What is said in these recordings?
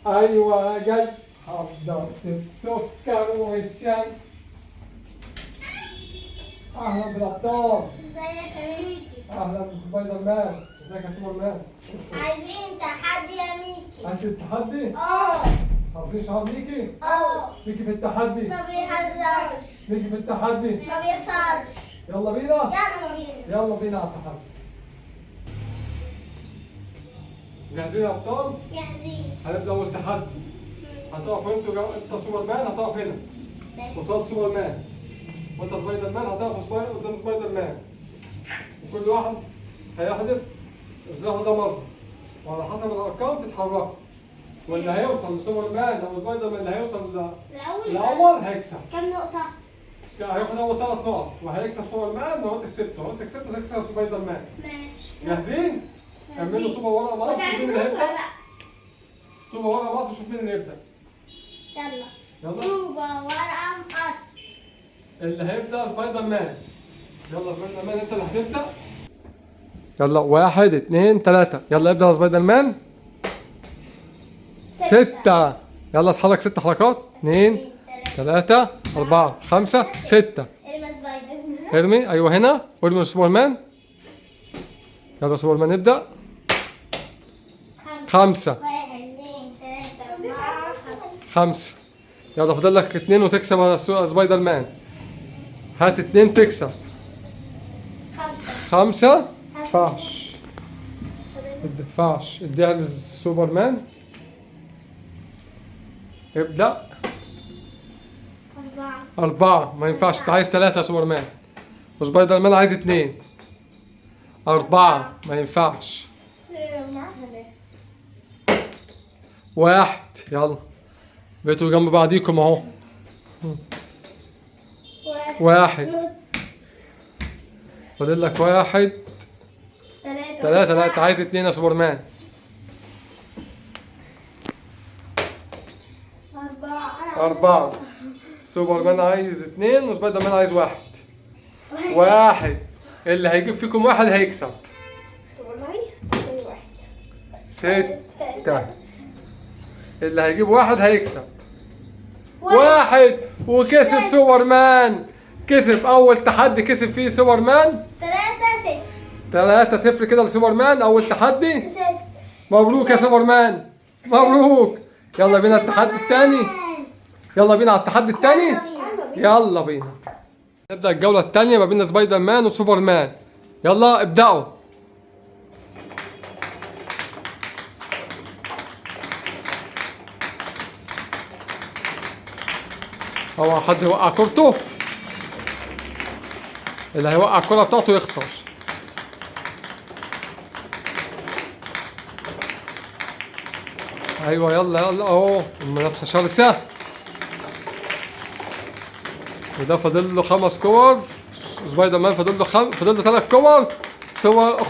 ايوه جاي، حضرت السكر والشاي. اهلا بالابطال. ازيك يا ميكي؟ اهلا بسبايدر مان. ازيك يا سوبر مان؟ عايزين تحدي يا ميكي. عايز التحدي؟ اه. عاوزين شعار ميكي؟ اه. ميكي في التحدي. ما بيهزرش. ميكي في التحدي. ما بيخسرش. يلا بينا. يلا بينا. يلا بينا على التحدي. جاهزين يا ابطال؟ جاهزين. هنبدا اول تحدي. هتقف انتوا انت سوبر مان هتقف هنا قصاد سوبر مان، وانت سبايدر مان هتقف قدام سبايدر مان، وكل واحد هيحدف الزهر ده مرة، وعلى حسب الارقام تتحركوا، واللي هيوصل لسوبر مان او سبايدر مان اللي هيوصل الاول هيكسب. كم نقطة؟ هياخد اول 3 نقط وهيكسب سوبر مان. لو انت كسبته، لو انت كسبته هتكسب سبايدر مان. ماشي. جاهزين؟ كملوا طوبة ورقة مقص، شوف مين اللي هيبدأ. طوبة ورقة مقص، شوف مين اللي يبدأ. يلا يلا طوبة ورقة مقص. اللي هيبدأ سبايدر مان. يلا سبايدر مان انت اللي هتبدأ. يلا 1 2 3 يلا ابدأ يا سبايدر مان. 6. يلا اتحرك 6 حركات. 2 3 4 5 6. ارمي سبايدر. ارمي. ايوه هنا، وارمي سوبر مان. يلا سوبر مان ابدأ. 5. 1 2 3 4 5. 5. يلا فاضل لك 2 وتكسب على سبايدر مان. هات 2 تكسب. 5. ما ينفعش. اديها للسوبر مان. ابدأ. 4. ما ينفعش، انت عايز 3 يا سوبر مان، وسبايدر مان عايز 2. 4. ما ينفعش. 1. يلا بقيتوا جنب بعضيكم اهو. 1. فاضل لك 1. 3. لا انت عايز 2 يا سوبر مان. 4. سوبر مان عايز 2 وسبايدر مان عايز 1. 1. اللي هيجيب فيكم 1 هيكسب. 6. اللي هيجيب 1 هيكسب. 1. وكسب سوبر مان. كسب اول تحدي كسب فيه سوبر مان. 3-0. 3-0 كده لسوبر مان اول تحدي. مبروك يا سوبر مان، مبروك. يلا بينا التحدي الثاني. يلا بينا على التحدي الثاني. يلا بينا نبدأ الجولة الثانية ما بين سبايدر مان وسوبر مان. يلا ابدأوا. اوعى حد يوقع كورته. اللي هيوقع الكرة بتاعته يخسر. ايوه يلا يلا اهو المنافسة شرسة. وده فاضل له 5 كور. سبايدر مان فاضل له فاضل له 3 كور.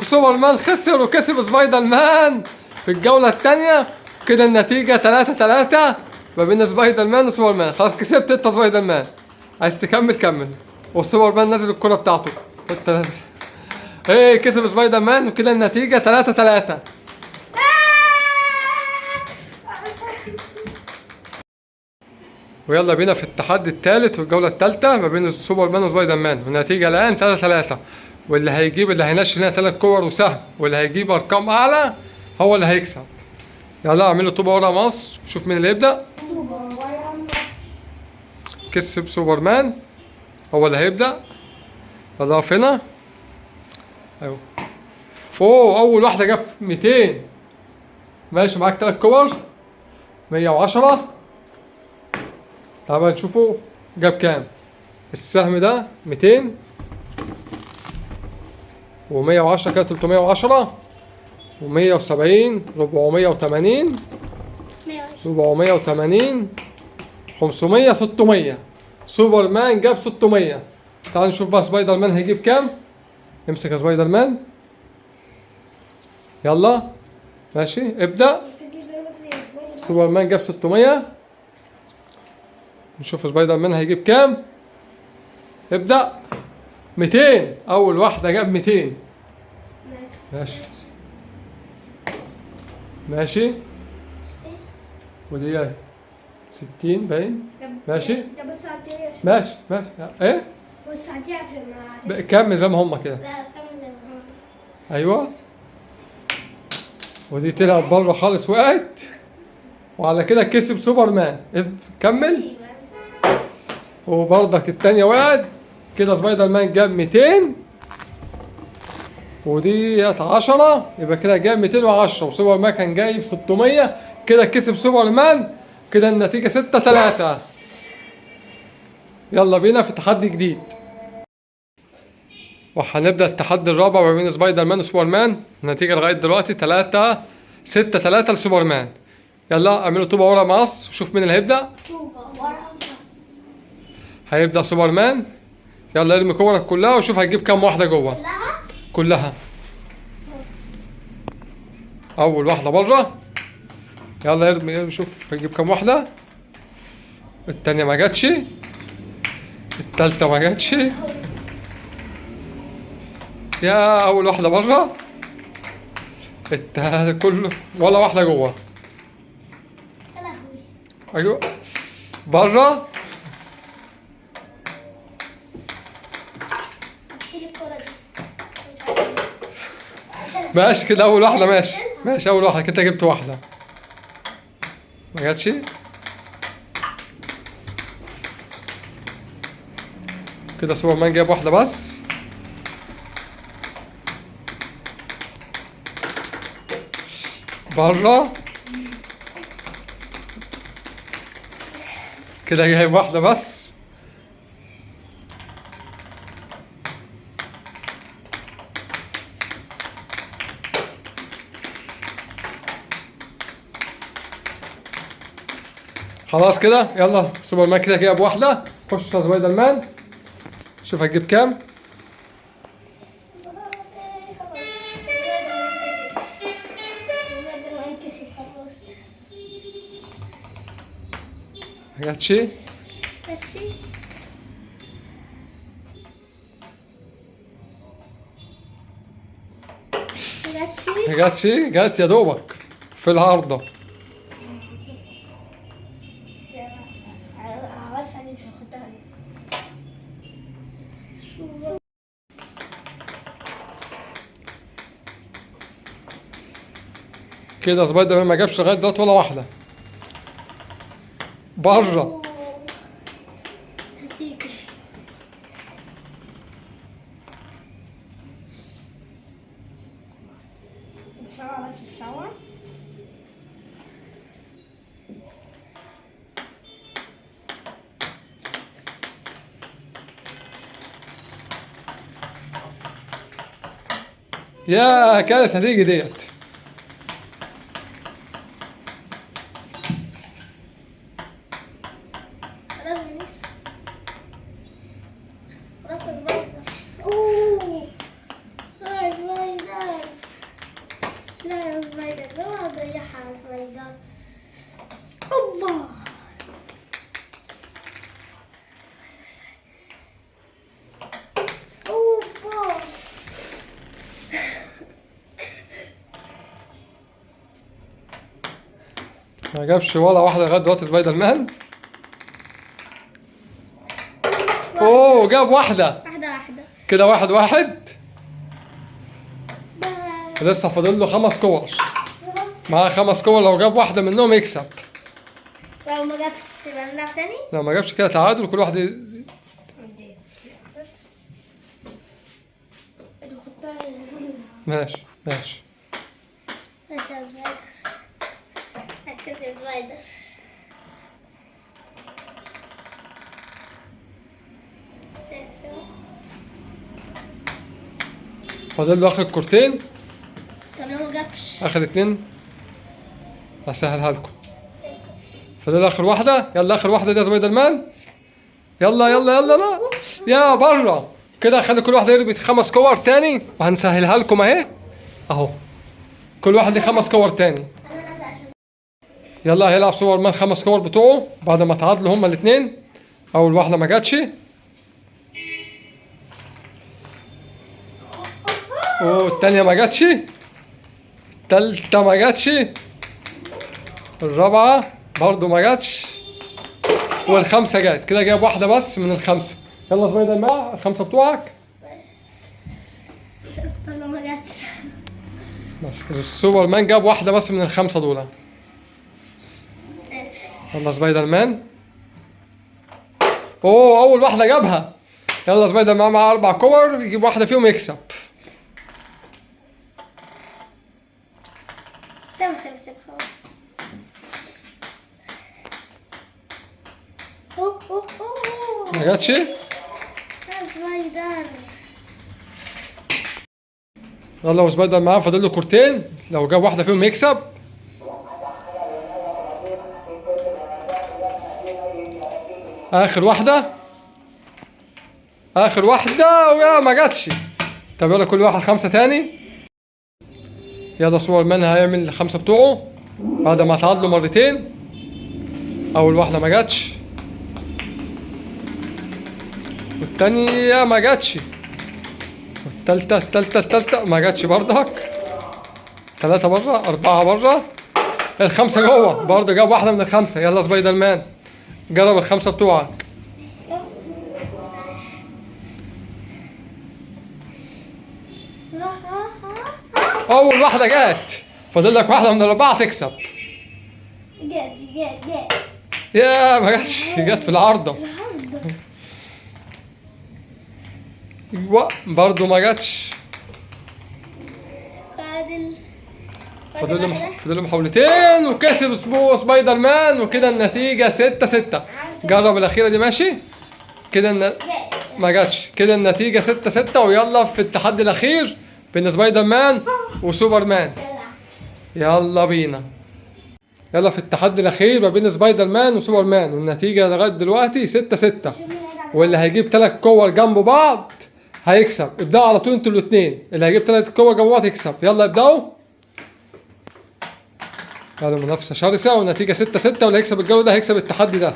سوبر مان خسر وكسب سبايدر مان في الجولة الثانية. كده النتيجة 3-3 ما بين سبايدر مان وسوبر مان. خلاص كسبت انت سبايدر مان. عايز تكمل كمل. وسوبر مان نزل الكرة بتاعته. ايه كسب سبايدر مان. وكده النتيجة 3-3. ويلا بينا في التحدي الثالث والجولة الثالثة ما بين السوبر مان وسبايدر مان. والنتيجة الآن 3-3. واللي هيجيب، اللي هينشن هنا 3 كور وسهم، واللي هيجيب أرقام أعلى هو اللي هيكسب. يلا اعملوا طوبة ورقة مقص، شوف مين اللي يبدأ. كسب سوبر مان هو اللي هيبدأ. يلا اقف هنا. ايوه. اوه أول واحدة جاب 200. ماشي معاك 3 كور. 110. تعالوا نشوفه جاب كام. السهم ده 200 و110 كده 310 و170 480 480 500 600. سوبر مان جاب 600. تعال نشوف بقى سبايدر مان هيجيب كام. امسك يا سبايدر مان. يلا ماشي ابدأ. سوبر مان جاب 600. نشوف سبايدر مان هيجيب كام. ابدأ. 200. أول واحدة جاب 200. ماشي ماشي. ودي 60 باين. ماشي. طب بص على عشان ماشي ماشي. ايه؟ بص على عشان ما كمل زي ما هما كده. لا كمل زي ما هو. ايوه، ودي طلعت بره خالص، وقعت. وعلى كده كسب سوبرمان. كمل. تقريبا. وبرضك التانية وقعت. كده سبايدر مان جاب 200 وديت 10، يبقى كده جاب 210، وسوبر مان كان جايب 600. كده كسب سوبر مان. كده النتيجة 6-3. يلا بينا في تحدي جديد، وهنبدأ التحدي الرابع ما بين سبايدر مان وسوبر مان. النتيجة لغاية دلوقتي 6-3 لسوبر مان. يلا اعملوا طوبة ورا مقص وشوف مين اللي هيبدأ. طوبة ورقة مقص. هيبدأ سوبر مان. يلا ارمي كورك كلها وشوف هتجيب كام واحدة جوه. كلها؟ كلها. أول واحدة بره. يلا ارمي ارمي، شوف هتجيب كام واحدة. التانية ما جاتش، التالتة ما جاتش. يا أول واحدة بره، التالتة كله ولا واحدة جوه. يا لهوي. أيوه بره. شيل الكرة دي. ماشي كده أول واحدة. ماشي ماشي، أول واحدة كده جبت واحدة ما جاتش. كده سوبرمان جاب واحدة بس. بره. كده جايب واحدة بس. خلاص كده يلا سوبرمان كده جايب واحدة. خش يا سبايدر مان شوف هتجيب كام. ما جاتش. ما جاتش. جات يا دوبك في العارضة. كده سبايدر مان ما جابش لغاية دلوقتي ولا واحدة. بره. بسرعة بس بسرعة. يا كانت هتيجي ديت. خلاص ماشي. خلاص سبايدر. اوه يا سبايدر. لا يا سبايدر، لا اضيعها يا سبايدر. اوبا. اوبا. ما جابش ولا واحدة لغاية دلوقتي سبايدر مان. اوه جاب واحدة. واحدة واحدة. كده 1-1. بس. لسه فاضل له 5 كور. معاه 5 كور، لو جاب واحدة منهم يكسب. لو ما جابش يبقى نلعب تاني؟ لو ما جابش كده تعادل كل واحد ماشي ماشي. ماشي يا سبايدر. ركز يا سبايدر. فاضل له اخر كورتين. طب لو ما جابش؟ اخر 2 هسهلها لكم. فاضل اخر واحدة. يلا اخر واحدة دي يا سبايدر مان. يلا يلا يلا. لا يا بره. كده خلي كل واحدة يربط 5 كور تاني، وهنسهلها لكم اهي اهو. كل واحد ليه 5 كور تاني. يلا هيلعب سوبر مان 5 كور بتوعه بعد ما تعادلوا هما الاتنين. اول واحدة ما جاتش. والتانية ما جاتش. التالتة ما جاتش. الرابعة برضه ما جاتش. والخمسة جت كده، جاب واحدة بس من الخمسة. يلا سبايدر مان الخمسة بتوعك. طب لو ما جاتش. ماشي، سوبر مان جاب واحدة بس من الخمسة دول. ماشي. يلا سبايدر مان. اوه اول واحدة جابها. يلا سبايدر مان معاه 4 كور، يجيب واحدة فيهم يكسب. سيب سيب سيب خلاص. اوه اوه اوه. ما جاتش؟ يا سبايدر. يلا وسبايدر معاه فاضل له كورتين، لو جاب واحدة فيهم يكسب. آخر واحدة، آخر واحدة، ويا ما جاتش. طب يلا كل واحد 5 تاني. يلا سوبر مان هيعمل ال5 بتوعه بعد ما تعادلوا مرتين. أول واحدة ما جاتش، والتانية ما جاتش، والتالتة، التالتة، التالتة ما جاتش برضك. 3 بره، 4 بره، ال5 جوه برضه، جاب واحدة من ال5. يلا سبايدر مان جرب ال5 بتوعك. أول واحدة جت، فاضل لك واحدة من ال4 تكسب. جت جت جت. يا ما جاتش، جت في العارضة. ايوه برضه ما جاتش. فاضل له محاولتين وكسب سبايدر مان، وكده النتيجة 6-6. جرب الأخيرة دي ماشي؟ كده ما جاتش، كده النتيجة 6-6. ويلا في التحدي الأخير بين سبايدر مان وسوبر مان. يلا بينا. يلا في التحدي الأخير ما بين سبايدر مان وسوبر مان، والنتيجة لغاية دلوقتي 6-6. واللي هيجيب 3 كور جنب بعض هيكسب. ابدأوا على طول انتوا الاتنين، اللي هيجيب 3 كور جنب بعض يكسب. يلا ابدأوا. يلا منافسة شرسة والنتيجة 6-6، واللي هيكسب الجولة ده هيكسب التحدي ده.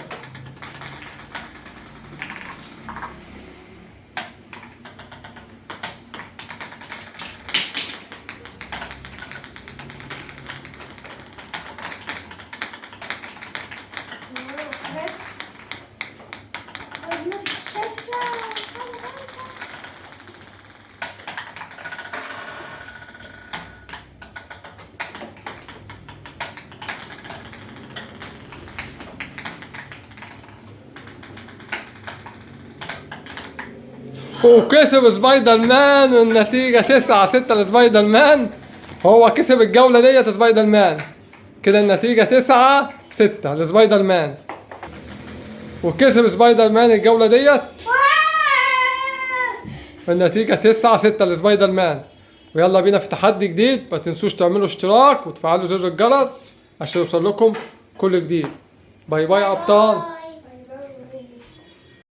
وكسب سبايدر مان، والنتيجة 9-6 لسبايدر مان. هو كسب الجولة ديت سبايدر مان. كده النتيجة 9-6 لسبايدر مان، وكسب سبايدر مان الجولة ديت، والنتيجة 9-6 لسبايدر مان. ويلا بينا في تحدي جديد. ما تنسوش تعملوا اشتراك وتفعلوا زر الجرس عشان يوصل لكم كل جديد. bye bye يا أبطال.